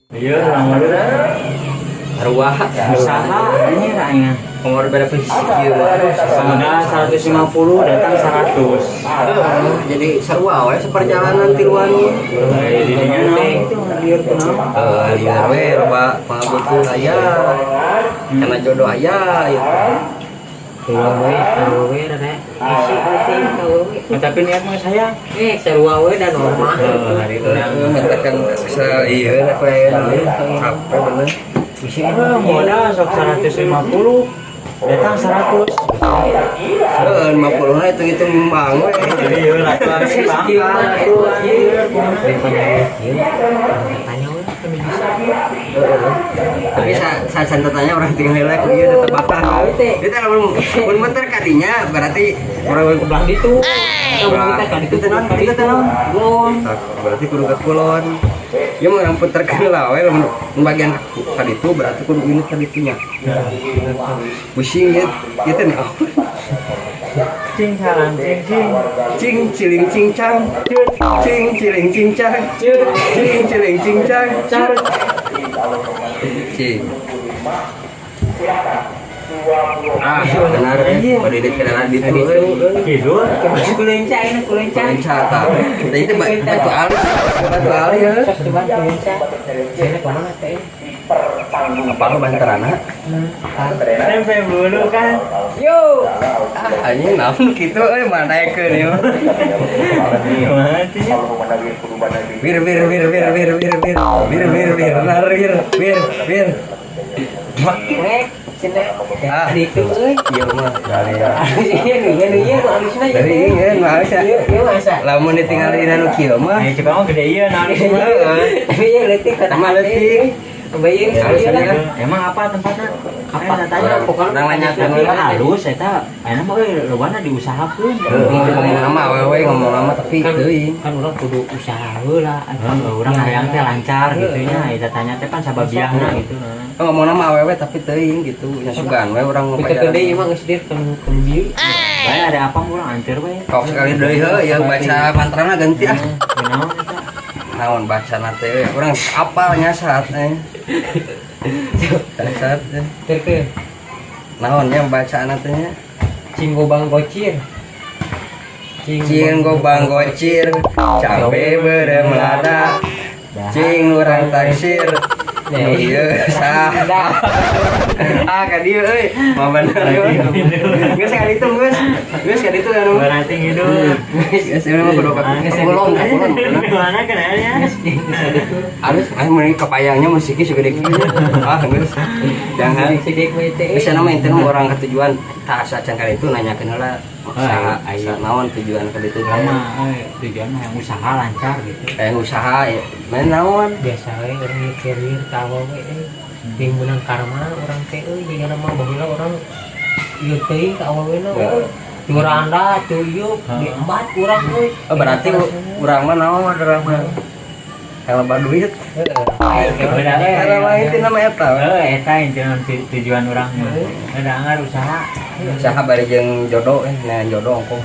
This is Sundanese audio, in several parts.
Iya, urang mah. Arwah. Usaha ini kayaknya. Umur berapa sih kieu mah? Modal 150 datang 100. Jadi sarua we seperjalanan tiluan. Jadi dinya naon itu lieur kunaon? Eh, lieur we loba pangabutuh aya. Karena jodoh aya ya. Sarua we, sarua we rada. Isi penting sarua we. Nah, tapi niat mah saya. Eh, sarua we dan normal. Eh, hari itu. Katakan kesel iya lah apa bener. Bisi Eh, modal sok 150 datang 100. Heeh, 50 na hitung-hitung bang we. Jadi ieu lah tuh sih bang. Daripada ieu, tanya we kan bisa. Heeh. Tapi sa tanya orang tinggal heula ku ieu tebakan. Itu lamun mun muter ka dinya berarti orang Belah ditu. Kita kan itu teh naon? Itu teh naon? Kulon. Berarti kudu ke kulon. Ya mau orang puter ke heula we lamun bagian ka ditu berarti kudu ini ka ditunya. Pusing ya, itu nih. Cing salam cing cing. Cing ciling cing cang, cing ciling cing cang, cing ciling cing cang, cing. Ah, benar. Pada di kendaraan di itu. Tidur. Kulenca ini kulenca. Kulenca tah. Tadi itu batu ali, batu ali ya. Sok coba kulenca. Saya kemana teh? Apa lu banterana? Tempe bulu kan. Yo. Ah, anjing naon kitu euy mana naikeun ieu. Gimana sih? Wir wir wir wir wir wir wir wir wir wir nar wir wir wir. Rek, cenah. Ah. Ditu euy. Ieu mah. Iya, iya, iya, alusna ieu. Dari ingin mah asa. Iya, iya masa. Lamun ditinggalin anu kieu mah. Ayo coba mah gede ieu naon Heeh. Tapi ya leutik kata Sama leutik. Bayang Halus iya lah. ya. Emang apa tempatnya? Apa? Tanya. Pokoknya Orang nanya Tapi halus eta, ayeuna mah euy lobana diusahakeun. Heeh, ngomong nama awewe ngomong nama tapi Kan teuing. kan urang kudu usaha heula. Heeh, urang hayang teh lancar gitu nya, eta tanya teh pan sababiahna gitu. Ngomong nama awewe tapi teuing gitu. Nya sugan we urang Kita gede emang geus dir kan kan bieu. Bae ada apa urang antir we. Kok sekali deui heuh ya baca mantrana ganti ah. Kunaon eta? Naon bacana teh euy urang apal nyasat eh. Nyasat eh. Terkeun Naon nya bacaan teh nya? cing gobang gocir. Cing gobang gocir, cabe beureum lada. Cing urang taksir. Nu ieu sah. Ah ka dieu euy, mah bener euy. Geus ka ditu geus. Geus ka ditu anu. Berarti ngidup. Geus ieu mah kudu ka kulon, ka kulon. Gimana kenanya? Halus, ah mun kepayangnya mun siki segede kieu. Ah geus. Jangan. Sidik we teh. Bisa nama intinya orang ketujuan tak asa can ka ditu nanyakeun heula Ah, usaha iya. naon tujuan ka ditu teh. Lama tujuan mah yang usaha lancar gitu. Kayak usaha ya, main naon. Biasa we urang mikir ka awewe euy. Jeung meunang karma urang teh euy jigana mah baheula urang ieu teuing ka awewena euy. Curanda tuyuk diembat urang euy. Oh, berarti urang mah naon urang mah. Yang loba duit. Heeh. Karena mah itu nama eta. we. Heeh, eta intinya tujuan urang mah. Udah anggar usaha. Usaha bari jeung jodoh eh nah jodoh ongkoh.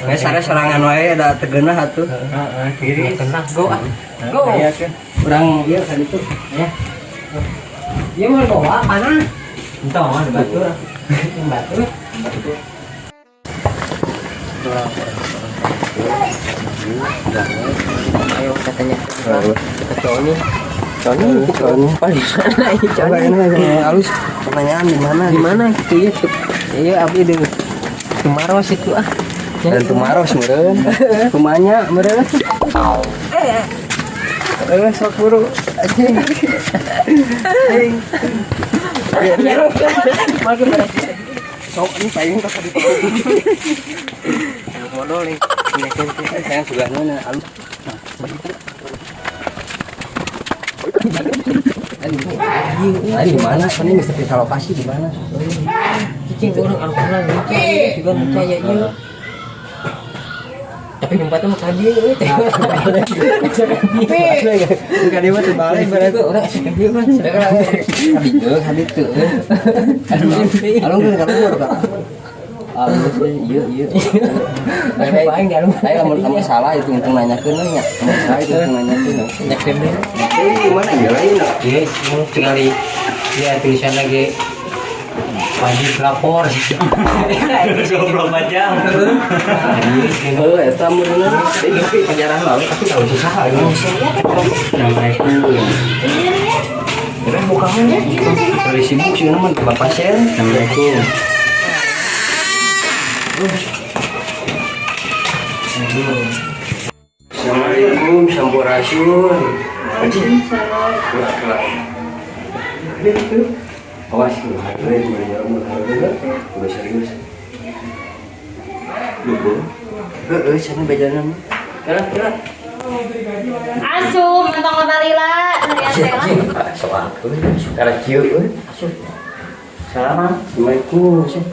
Geus sare sorangan wae da teu geunah atuh. Heeh, tiris. Tenang go ah. Go. Iya kan. Urang ieu ka ditu. Ya. Ieu mah bawa panah. Entah mah batur. Batu. Ayo katanya ke Tony. Tony, Tony. Oh, di mana ini Coba Tony? ini yang halus pertanyaan di mana? Di mana gitu ya? Iya, abdi di Tumaros itu ah. Dan Tumaros meureun. Kumanya meureun. Eh, sok buru anjing. Anjing. Makin berat. Sok ini payung ka ditu. Modal nih. Saya sudah nanya halus. Ayo di mana? Ini mesti periksa lokasi di mana? Cicing urang anu kenal cicing juga percaya ieu. Tapi nyempatnya mah ka dieu euy teh. Bukan dia mah terbalik Berarti urang asa ka dieu mah. Kadieu kaditu. Alung kan kaluhur ka. Alus ieu ieu. Aing di alung. Ayo lamun lamun salah itu untung nanyakeun we nya. Lamun salah itu untung nanyakeun. Nyakeun deui. Eh gimana ya lain? Iya, mau sekali. Ya tulisan lagi wajib lapor. 24 jam. Heuh eta meureunna. Tapi penjara lawe tapi tahu susah lagi. Assalamualaikum. Kira bukannya Kali sibuk sih mah depan pasien. Assalamualaikum. Assalamualaikum sampurasun. Kelah kelah. Awas lu, harga udah serius. Lupa. Heeh, sana bejana mah. Kelah kelah. Asup, mentong balila, harian teh lah. Soal euy, karena kieu euy. Asup. Salam. Assalamualaikum. Salam.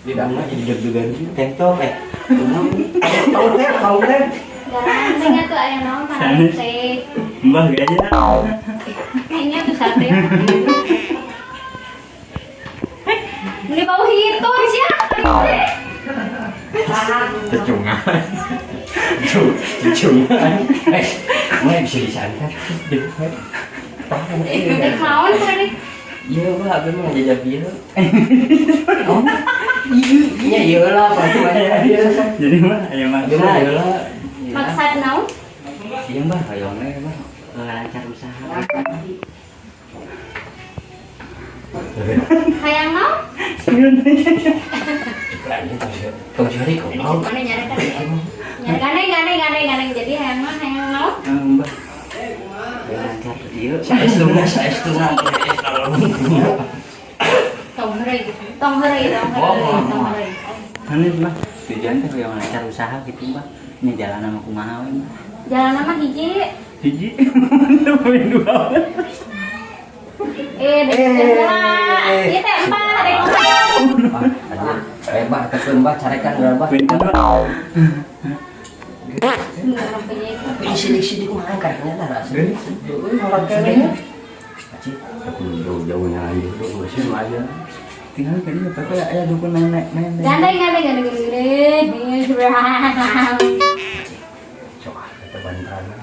Di dalamnya jadi deg-degan gitu. Tentok eh. Tahu teh, tahu teh. Ganteng atuh aya naon kana teh. Mbah gaya. Kayaknya tuh sate. Beli bau hitung sih ya. Cecungan. Cecungan. Eh, mana bisa disantar? Tahan eh. Rek naon tadi? Iya, Pak, aku mah ngajak bieu. Oh. Iya, iya lah, pasti mana dia. Jadi mah aya Dia mah maksa. iya lah. Maksad naon? Iya mbah, hoyong we mbah. Lancar usaha. Hayang naon? Tong curi kok mau. Mana nyarekan? Nyarekan gandeng gandeng gandeng jadi hayang naon hayang naon? Mbah. Lancar ieu. Saestuna, saestuna. Tong heureuy tong heureuy tong heureuy tong heureuy. Hanes mbah. Tujuan teh hoyong lancar usaha gitu mbah. Ini jalan sama kumaha we mbah. Jalan nama hiji. Hiji. Poin dua. Eh, dek lah. Ieu teh empat, dek empat. Ah, aduh. Eh, Bah, tekeun Bah, carekan geura Bah. Poin dua. Tapi sidik-sidik mah angkatnya lah asli. Heueuh, nolak keneh. Aci, aku jauh-jauhnya lagi. Geus mah aja. Tinggal ke dia, tapi aya dukun main main. Gandeng gandeng gandeng gandeng. Sok ah, kata bantrana.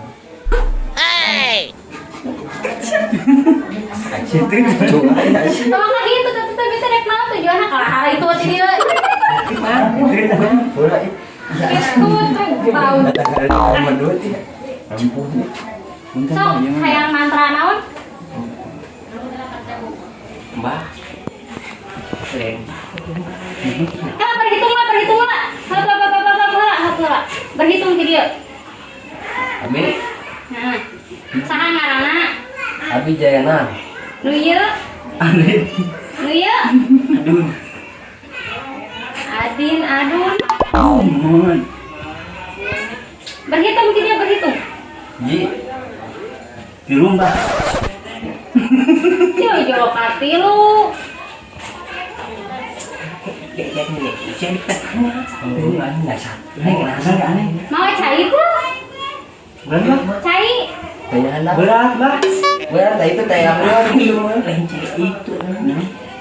Situ. Coba aja. Tolong lagi itu tentu tapi bisa rek naon tujuanna kalah hal itu waktu dia. Bola Itu tuh bau. Datang dari duit ya. Ampun. Punten Sok mbah, ieu mah. hayang mantra naon? Mbah. Kala berhitung lah, berhitung lah. Hap hap hap hap hap hap hap. Berhitung ti dieu. Abi, Nah. Saha ngaranna? Abi Jayana. Nu ieu? Aneh. Nu ieu? Aduh. Adin Adun. Mohon. Berhitung ti dieu berhitung. Ji, Tilu mbah. Yo jolo ka tilu. Mau cai tuh? Berat mbah. Cai. Tanya Berat mbah. Berat, nah itu teh yang luar gitu mah. Lain cai itu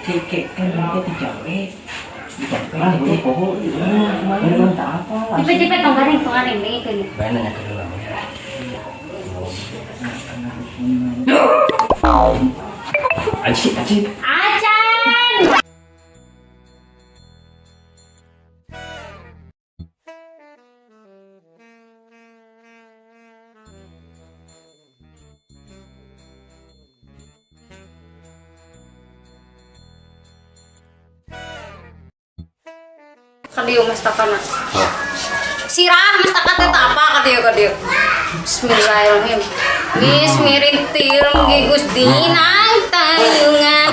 cai kan dia dicawe. Ah, gua poho. Bener tak apa. Cepet-cepet tong garing, tong garing nih ke Bae nanya ke dulu. Aci, aci. Acan. Kadieu mastakana. Sirah mastaka teh apa kadieu kadieu. Bismillahirrahmanirrahim. Bismillahirrahmanirrahim. Gusti nang tayungan.